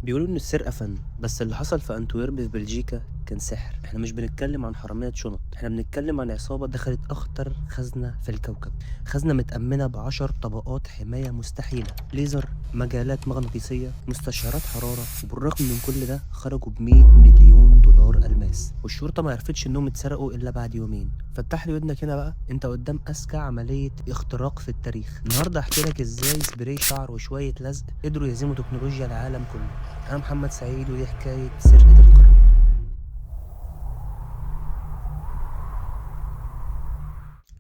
بيقولوا إن السرقة فن، بس اللي حصل في أنتويرب في بلجيكا كان سحر. احنا مش بنتكلم عن حرامية شنط، احنا بنتكلم عن عصابة دخلت أخطر خزنة في الكوكب. خزنة متأمنة ب10 طبقات حماية مستحيلة، ليزر، مجالات مغناطيسية، مستشعرات حرارة. وبالرغم من كل ده خرجوا ب100 مليون دولار ألماس، والشرطة ما عرفتش إنهم اتسرقوا إلا بعد يومين. فتح لي ودنك هنا بقى، انت قدام أذكى عملية اختراق في التاريخ. النهارده هحكي لك ازاي سبراي شعر وشوية لزق قدروا يهزموا تكنولوجيا العالم كله. أنا محمد سعيد، ودي حكاية سرقة القرن.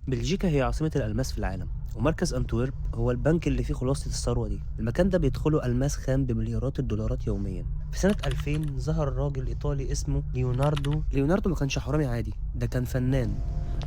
بلجيكا هي عاصمة الألماس في العالم، ومركز أنتويرب هو البنك اللي فيه خلاصة الثروة دي. المكان ده بيدخله ألماس خام بمليارات الدولارات يوميا. في سنة 2000 ظهر راجل إيطالي اسمه ليوناردو. ليوناردو ما كانش حرامي عادي، ده كان فنان.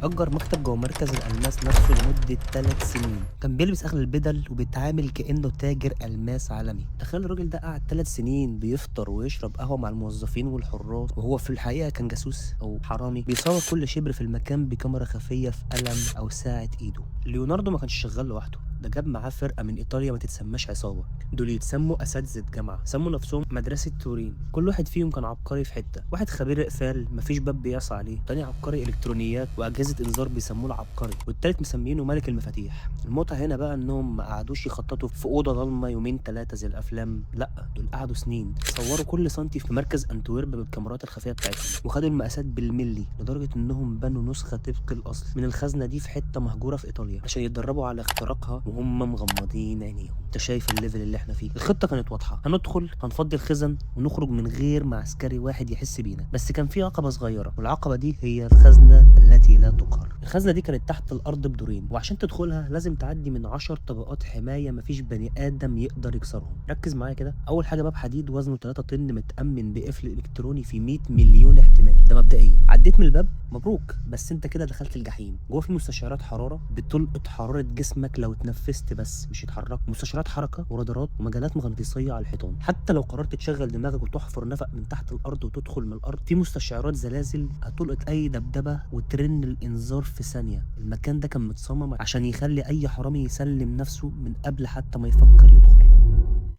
أجر مكتب جوه مركز الألماس نفسه لمدة 3 سنين. كان بيلبس أغلى البدل وبيتعامل كأنه تاجر ألماس عالمي. تخيل الراجل ده قعد 3 سنين بيفطر ويشرب قهوة مع الموظفين والحراس، وهو في الحقيقة كان جاسوس أو حرامي بيصور كل شبر في المكان بكاميرا خفية في قلم أو ساعة إيده. ليوناردو ما كانش شغال لوحده، ده جاب معاه فرقة من إيطاليا ما تتسماش عصابة، دول يتسموا أساتذة جامعة، سموا نفسهم مدرسة تورين. كل واحد فيهم كان عبقري في حتة، واحد خبير إقفال مفيش باب بيعصى عليه، تاني عبقري إلكترونيات وأجهزة إنذار بيسموه العبقري، والتالت مسمينه ملك المفاتيح. المتعة هنا بقى إنهم ما قعدوش يخططوا في أوضة ضلمة يومين 3 زي الأفلام، لأ دول قعدوا سنين صوروا كل سنتي في مركز أنتويرب بالكاميرات الخفية بتاعتهم، وخدوا المقاسات بالملي، لدرجة إنهم بنوا نسخة طبق الأصل من الخزنة دي في حتة مهجورة في إيطاليا عشان يتدربوا على اختراقها وهم مغمضين عينيهم. انت شايف ال level اللي احنا فيه؟ الخطة كانت واضحة، هندخل هنفضي الخزن ونخرج من غير ما عسكري واحد يحس بينا. بس كان في عقبه صغيرة، والعقبه دي هي الخزنة التي لا تقهر. الخزنة دي كانت تحت الارض بدورين، وعشان تدخلها لازم تعدي من 10 طبقات حماية مفيش بني ادم يقدر يكسرهم. ركز معايا كده. اول حاجة باب حديد وزنه 3 طن متامن بقفل الكتروني في 100 مليون احتمال. ده مبدئيا. عديت من الباب مبروك، بس انت كده دخلت الجحيم. جوه في مستشعرات حرارة بتلقط حرارة جسمك لو اتنفست بس مش يتحرك، مستشعرات حركة ورادارات ومجالات مغناطيسيه على الحيطان. حتى لو قررت تشغل دماغك وتحفر نفق من تحت الارض وتدخل من الارض، في مستشعرات زلازل هتلقط اي دبدبه وترن الانذار في ثانية. المكان ده كان متصمم عشان يخلي اي حرامي يسلم نفسه من قبل حتى ما يفكر يدخل.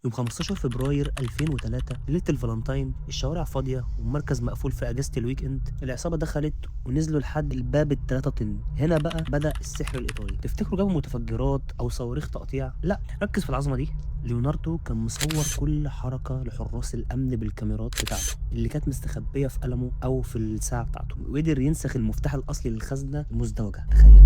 يوم 15 فبراير 2003 ليلة الفالنتاين، الشوارع فاضية والمركز مقفول في أجازة ال weekend. العصابة دخلت ونزلوا لحد الباب ال3 طن. هنا بقى بدأ السحر الإيطالي. تفتكروا جابوا متفجرات أو صواريخ تقطيع؟ لا، ركز في العظمة دي. ليوناردو كان مصور كل حركة لحراس الأمن بالكاميرات بتاعته اللي كانت مستخبية في قلمه أو في الساعة بتاعته، وقدر ينسخ المفتاح الأصلي للخزنة المزدوجة. تخيل.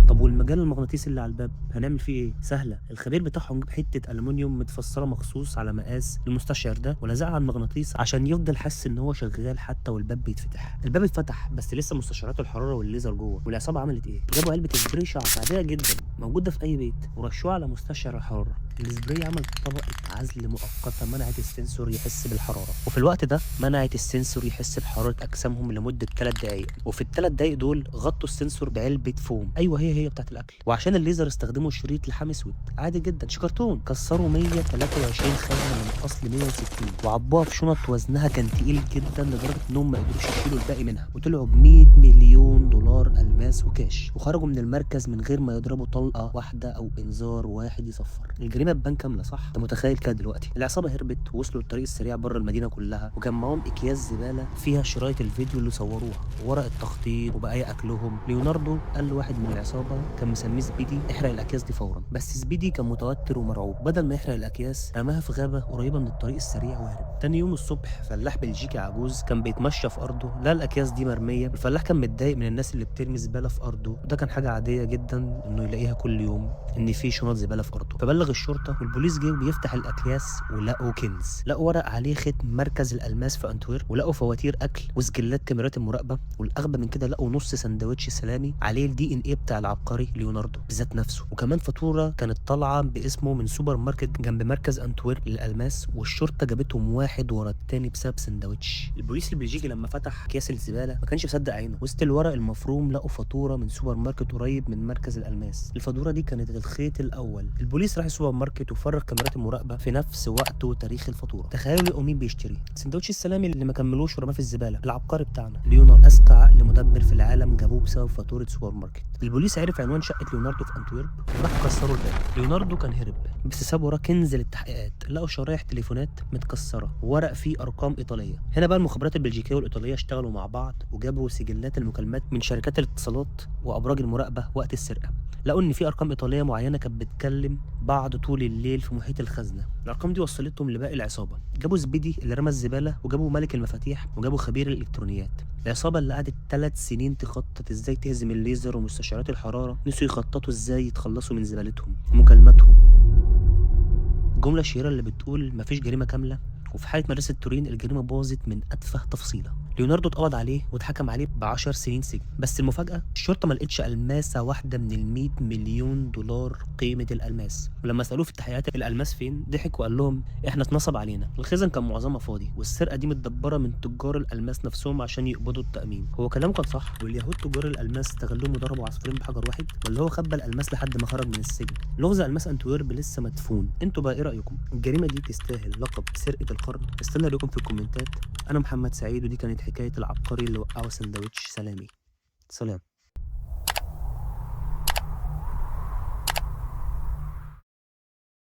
طب والمجال المغناطيسي اللي على الباب هنعمل فيه ايه؟ سهلة، الخبير بتاعهم جاب حتة الومنيوم متفصلة مخصوص على مقاس المستشعر ده ولزقها على المغناطيس عشان يفضل حاسس ان هو شغال حتى والباب بيتفتح. الباب اتفتح بس لسه مستشعرات الحرارة والليزر جوه. والعصابه عملت ايه؟ جابوا علبة سبراي شعر عادية جدا موجودة في اي بيت ورشوها على مستشعر الحرارة. السبراي عمل طبقه عزل مؤقتة منعت ال sensor يحس بالحرارة، وفي الوقت ده منعت ال sensor يحس بحرارة اجسامهم لمدة 3 دقائق. وفي ال3 دقائق دول غطوا ال sensor بعلبه فوم، ايوه هي بتاعت الاكل. وعشان الليزر استخدموا شريط لحام اسود عادي جدا، شكرتون. كسروا 123 خزنه من اصل 160 وعبوها في شنط وزنها كان تقيل جدا لدرجة انهم ما قدروش يشيلوا الباقي منها، وطلعوا ب 100 مليون دولار الماس وكاش، وخرجوا من المركز من غير ما يضربوا طلقه واحدة او انذار واحد يصفر. الجريمة تبان كاملة صح؟ انت متخيل كده دلوقتي؟ العصابة هربت ووصلوا الطريق السريع بره المدينة كلها، وكان معاهم اكياس زبالة فيها شرايط الفيديو اللي صوروها وورق التخطيط وبقايا اكلهم. ليوناردو قال لواحد من العصابة كان مسميه سبيدي احرق الاكياس دي فورا، بس سبيدي كان متوتر ومرعوب. بدل ما يحرق الاكياس رماها في غابه قريبه من الطريق السريع وهرب. تاني يوم الصبح فلاح بلجيكي عجوز كان بيتمشى في ارضه، لقى الاكياس دي مرمية. الفلاح كان متضايق من الناس اللي بترمي زبالة في ارضه، وده كان حاجة عادية جدا انه يلاقيها كل يوم ان في شنط زبالة في ارضه. فبلغ الشرطة، والبوليس جه وبيفتح الاكياس ولقوا كنز. لقوا ورق عليه ختم مركز الالماس في انتويرب، ولقوا فواتير اكل وسجلات كاميرات المراقبة، والاغبى من كده لقوا نص سندوتش سلامي عليه ال DNA بتاع العبقري ليوناردو بذات نفسه، وكمان فاتورة كانت طالعه باسمه من سوبر ماركت جنب مركز انتويرب للالماس. والشرطة جابتهم واحد ورا التاني بسبب سندوتش. البوليس البلجيكي لما فتح اكياس الزبالة ما كانش مصدق عينه. وسط الورق المفروم لقوا فاتورة من سوبر ماركت قريب من مركز الالماس. الفاتورة دي كانت الخيط الاول. البوليس راح السوبر ماركت وفرغ كاميرات المراقبة في نفس وقت وتاريخ الفاتورة. تخيلوا لقوا مين بيشتري سندوتش السلامي اللي ما كملوش ورماه في الزبالة؟ العبقري بتاعنا ليوناردو، اذكى عقل مدبر في العالم، جابوه بسبب فاتورة سوبر ماركت. البوليس عرف عرف عنوان شقه ليوناردو في انتويرب وراح كسروا الباب. ليوناردو كان هرب، بس ساب وراه كنز للتحقيقات. لقوا شرايح تليفونات متكسره وورق فيه ارقام ايطالية. هنا بقى المخابرات البلجيكيه والايطاليه اشتغلوا مع بعض وجابوا سجلات المكالمات من شركات الاتصالات وابراج المراقبة وقت السرقة. لقوا ان في ارقام ايطالية معينة كانت بتكلم بعض طول الليل في محيط الخزنة. الارقام دي وصلتهم لباقي العصابة. جابوا زبيدي اللي رمى الزبالة، وجابوا ملك المفاتيح، وجابوا خبير الالكترونيات. العصابة اللي قعدت 3 سنين تخطط ازاي تهزم الليزر ومستشعرات الحرارة، نسوا يخططوا ازاي يتخلصوا من زبالتهم ومكالماتهم. الجملة الشهيرة اللي بتقول مفيش جريمة كاملة، وفي حاله مدرسه تورين الجريمة باظت من اتفه تفصيله. ليوناردو اتقبض عليه واتحكم عليه ب10 سنين سجن، بس المفاجاة الشرطة ما لقتش الماسة واحدة من ال100 مليون دولار قيمة الالماس. ولما سالوه في التحقيقات الالماس فين، ضحك وقال لهم احنا اتنصب علينا، الخزن كان معظمها فاضي، والسرقة دي متدبره من تجار الالماس نفسهم عشان يقبضوا التامين. هو كلامه كان صح، واليهود تجار الالماس استغلوهم وضربوا عصفورين بحجر واحد، ولا هو خبى الالماس لحد ما خرج من السجن؟ لغز الماس انتويرب لسه مدفون. انتوا بقى ايه رايكم؟ الجريمة دي تستاهل لقب سرقه القرن؟ استنى رايكم في الكومنتات. انا محمد سعيد، ودي كانت حكاية العبقري اللي وقعه سندوتش سلامي. سلام.